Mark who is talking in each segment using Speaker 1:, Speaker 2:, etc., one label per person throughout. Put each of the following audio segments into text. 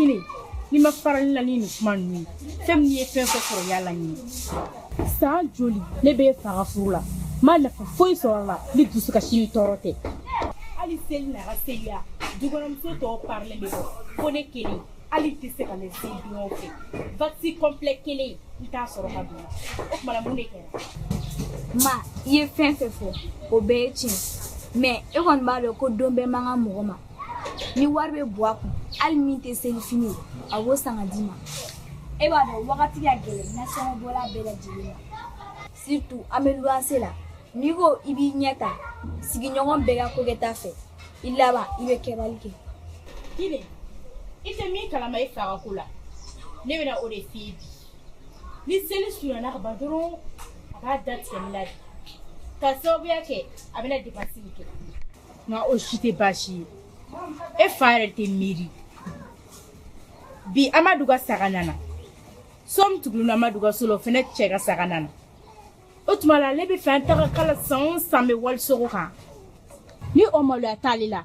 Speaker 1: Kinɛ, n'i ma fara ne la ni nin kuma ninnu ye, fɛn min ye fɛn fɛn sɔrɔ i y'a laɲini. San joli ne bɛ fa ka furu la, n ma nafa foyi sɔrɔ a la ni dusukasi ni tɔɔrɔ tɛ. Hali seli n'a ka seliya, dukɔnɔmuso tɔw parilen bɛ bɔ fo ne kelen. Hali tɛ se ka ne seli dunanw fɛ, wax complet kelen n t'a sɔrɔ ka don. O tuma na mun de kɛra?
Speaker 2: Ma, i ye fɛn fɛn fɔ, o bɛɛ ye tiɲɛ, mais e kɔni b'a dɔn ko don bɛɛ man kan mɔgɔ ma. Ni wari bɛ bɔ a kun, hali min tɛ selifini ye, a b'o san ka d'i ma. E b'a dɔn wagati ka gɛlɛn nasɔngɔ bɔla bɛɛ lajɛlen ma, surtout an bɛ luwanse la. N'i ko i b'i ɲɛ ta sigiɲɔgɔn bɛɛ ka kokɛta fɛ, i laban i bɛ kɛbali kɛ.
Speaker 1: Kinɛ, i tɛ min kalama e fa ka ko la, ne bɛna o de f'i ye bi. Ni seli surunyana ka ban dɔrɔn, a b'a da tigɛ ne la de, ka sababuya kɛ a bɛna dépense min kɛ. Nka o si tɛ baasi ye, e fa yɛrɛ tɛ miiri. Bi Amadu ka saga nana so min tugulen Amadu ka so la, o fana cɛ ka saga nana. O tuma la ale bɛ fɛ an taga kala san o san bɛ walisogo kan. Ni o maloya t'ale la,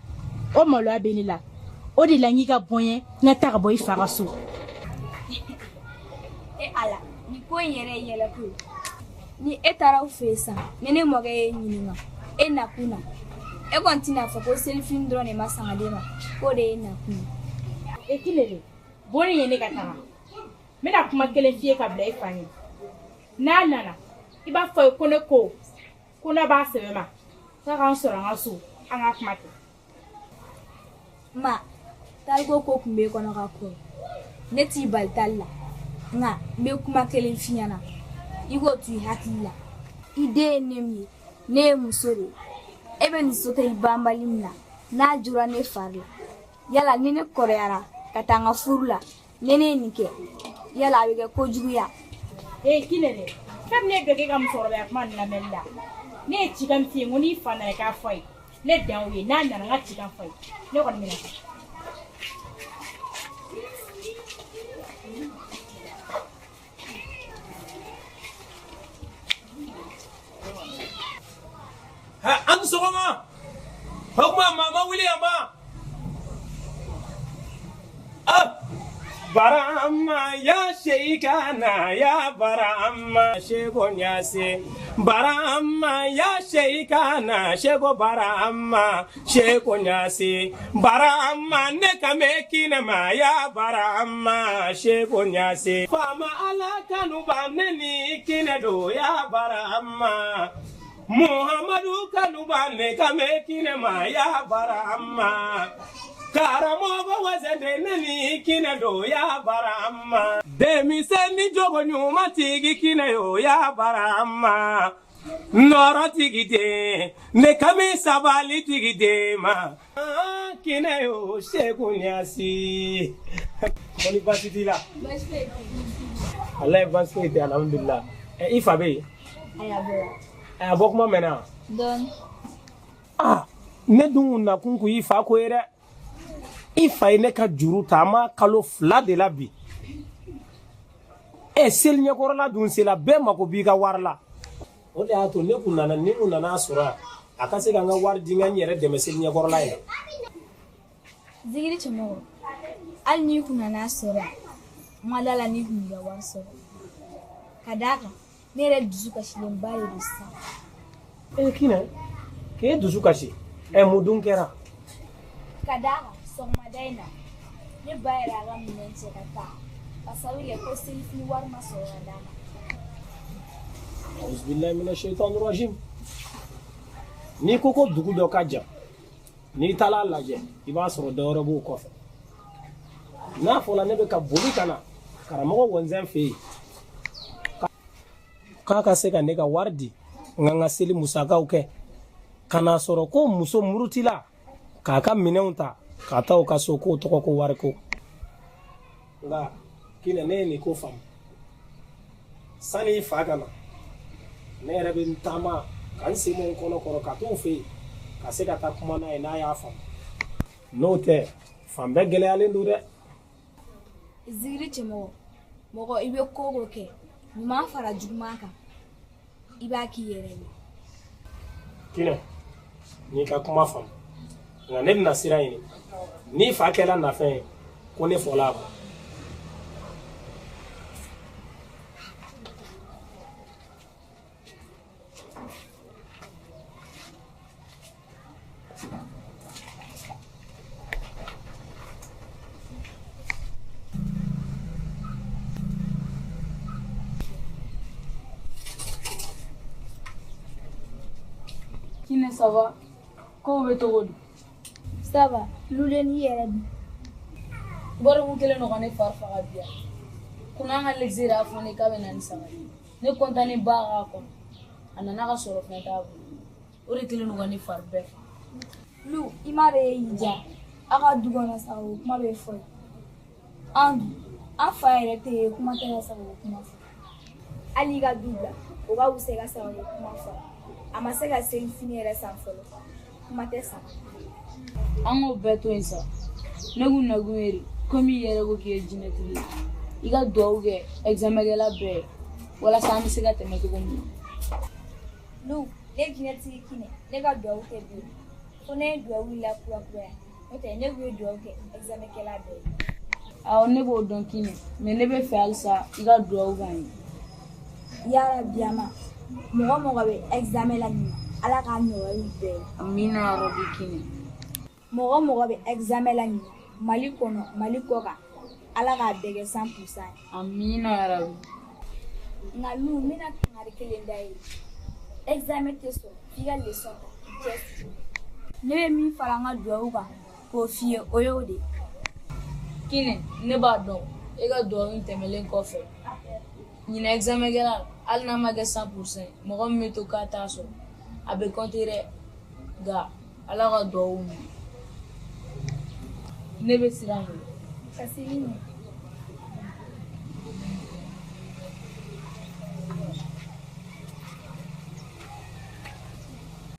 Speaker 1: o maloya bɛ ne la. O de la n y'i ka bɔ n ye, n ka taa ka bɔ i fa ka so.
Speaker 2: E Ala, nin ko in yɛrɛ ye yɛlɛko ye. Ni e taara u fɛ yen sisan, ni ne mɔkɛ y'e ɲininka e nakun na, e kɔni tɛna fɔ ko selifini dɔrɔn de ma san ka d'e ma, k'o de ye nakun
Speaker 1: ye. E Kinɛ de bɔ ne ye, ne ka taga. N bɛna kuma kelen f'i ye ka bila i fa ɲɛ. N'a nana, i b'a fɔ a ye ko ne ko n'a b'a sɛbɛ ma, k'a k'an sɔrɔ an ka so, an ka kuma kɛ.
Speaker 2: Ma, taliko ko tun b'e kɔnɔ ka kɔrɔ, ne t'i bali tali la, nka n bɛ kuma kelen f'i ɲɛna, i k'o to i hakili la. I den ye ne min ye, ne ye muso de ye. E bɛ nin soteli banbali min na, n'a jora ne fari la, yala ni ne kɔrɔyara ka taa n ka furu la, ni ne ye nin kɛ, yala a bɛ kɛ kojuguya?
Speaker 1: Ee Kinɛ dɛ, fɛn min ne dɔ k'e ka musokɔrɔbaya kuma nin lamɛnli la, ne ye cikan min f'i ye, n ko n'i fa nana i k'a fɔ a ye. Ne dan y'o ye, n'a nana n ka cikan fɔ a ye. Ne kɔni bɛna taa.
Speaker 3: An ni sɔgɔma. O tuma maa ma wuli yan ba? Ah, Barama ya Sheikana ya Barama Sheko Nyase, Barama ya Sheikana Sheko Barama Sheko Nyase, Barama ne kame kinema ya Barama Sheko Nyase, Fama Ala kanu ba ne ni kine do ya Barama Muhammadu kanu ba ne kame kinema ya Barama Karamɔgɔ wazende ne ni kinɛ do ya Barama denmisɛnnin jogo ɲuman tigi kinɛ yo ya Barama nɔrɔ tigi den ne kami sabali tigi den ma kinɛ yo Seku Ɲasi. Kɔni baasi t'i la? Walayi baasi foyi tɛ, alhamdulillah. I fa bɛ yen?
Speaker 2: Ayi, a bɔra.
Speaker 3: A bɔ kuma mɛnna?
Speaker 2: Dɔɔni.
Speaker 3: Ah, ne dun nakun kun y'i fa ko ye dɛ. I fa ye ne ka juru ta, a ma kalo 2 de la bi. Seli ɲɛkɔrɔla dun sela, bɛɛ mako b'i ka wari la. O de y'a to ne kun nana, ni kun nana sɔrɔ yan, a ka se ka n ka wari di, n ka n yɛrɛ dɛmɛ seli ɲɛkɔrɔla in na.
Speaker 2: Zigiri cɛmɔgɔ, hali n'i kun nana sɔrɔ yan, n ma da la n'i kun b'i ka wari sɔrɔ. Ka d'a kan, ne yɛrɛ dusu kasilenba de don sisan.
Speaker 3: E Kinɛ, k'e dusu kasi, mun dun kɛra?
Speaker 2: Ka d'a kan, sɔgɔmada in na, ne ba yɛrɛ y'a ka minɛn cɛ ka taa, ka sababu kɛ ko selifini wari ma sɔrɔ ka d'a ma.
Speaker 3: Auzubillahi mina shaitanir rajim. N'i ko ko dugu dɔ ka jan, n'i taara lajɛ, i b'a sɔrɔ dɔ wɛrɛ b'o kɔfɛ. N'a fɔra ne bɛ ka boli ka na karamɔgɔ wɔnzɛn fɛ yen k'a ka se ka ne ka wari di, n ka n ka seli musakaw kɛ, ka n'a sɔrɔ ko muso murutila k'a ka minɛnw ta ka taa u ka so, k'o tɔgɔ ko wariko. Nka Kinɛ, ne ye nin ko faamu. Sani i fa ka na, ne yɛrɛ bɛ n taama ka n sen bɔ n kɔnɔ kɔrɔ ka t'u fɛ yen ka se ka taa kuma n'a ye, n'a y'a faamu. N'o tɛ, fan bɛɛ gɛlɛyalen don dɛ.
Speaker 2: Zigiri cɛmɔgɔ, mɔgɔ i bɛ ko o ko kɛ, ɲuman fara juguman kan, i b'a k'i yɛrɛ ye.
Speaker 3: Kinɛ, n'i ka kuma faamu, nka ne bɛna sira ɲini. N'i fa kɛla nafɛn ye, Ko ne fɔla a kɔ.
Speaker 4: Kiné, ça va? Kow bɛ cogo di?
Speaker 2: Ça va, Lulen i yɛrɛ dun?
Speaker 4: Bɔrɔbu kelen don ka ne fari faga bi yan. Kunna an ka lexi yɛrɛ y'a fɔ ne k'a bɛ na ni saga ye. Ne kɔntannen ba k'a kɔnɔ. A nana ka sɔrɔ fɛn t'a bolo. O de kelen don ka ne fari bɛɛ faga.
Speaker 2: Lu, i m'a dɔn e y'i diya. Aw ka du kɔnɔ sagako kuma bɛ fɔ yen. An dun, an fa yɛrɛ tɛ yen, kuma tɛ ka sagako kuma fɔ. Hali i ka du bila, o ka wusa i ka sagako kuma fɔ. A ma se ka seli fini yɛrɛ san fɔlɔ. Kuma tɛ sa.
Speaker 4: An k'o bɛɛ to yen sa. Ne kun nakun ye de, komi i yɛrɛ ko k'i ye jinɛtigi ye, i ka duwawu kɛ examen-kɛla bɛɛ ye walasa an bɛ se ka tɛmɛ cogo min na.
Speaker 2: Lu, ne jinɛtigi Kinɛ, ne ka duwawu tɛ bilen. Fo ne ye duwawu la kurakuraya. N'o tɛ ne kun ye duwawu kɛ examen-kɛla bɛɛ ye.
Speaker 4: Awɔ, ne b'o dɔn Kinɛ, mais ne bɛ fɛ halisa i ka duwawu k'an ye.
Speaker 2: Yarabi ama, mɔgɔ mɔgɔ bɛ examen la ɲinan, Ala k'a nɔgɔya u bɛɛ ye.
Speaker 4: Amina yarabi Kinɛ.
Speaker 2: Mɔgɔ mɔgɔ bɛ examen la ɲinan, Mali kɔnɔ, Mali kɔ kan, Ala k'a bɛɛ kɛ 100% ye.
Speaker 4: Amina yarabi.
Speaker 2: Nka Lu, n bɛna kangari kelen da i ye. Examen tɛ sɔrɔ f'i ka leçon ta k'i cɛsiri. Ne bɛ min fara n ka duwawu kan k'o f'i ye, o y'o de ye.
Speaker 4: Kinɛ, ne b'a dɔn e ka duwawu in tɛmɛlen kɔfɛ, ɲinan examen kɛla hali n'a ma kɛ 100% ye, mɔgɔ min bɛ to k'a t'a sɔrɔ, a bɛ compter dɛ. Nka Ala ka duwawu minɛ. Ne bɛ siran bolo.
Speaker 2: Ka seli ɲɛ.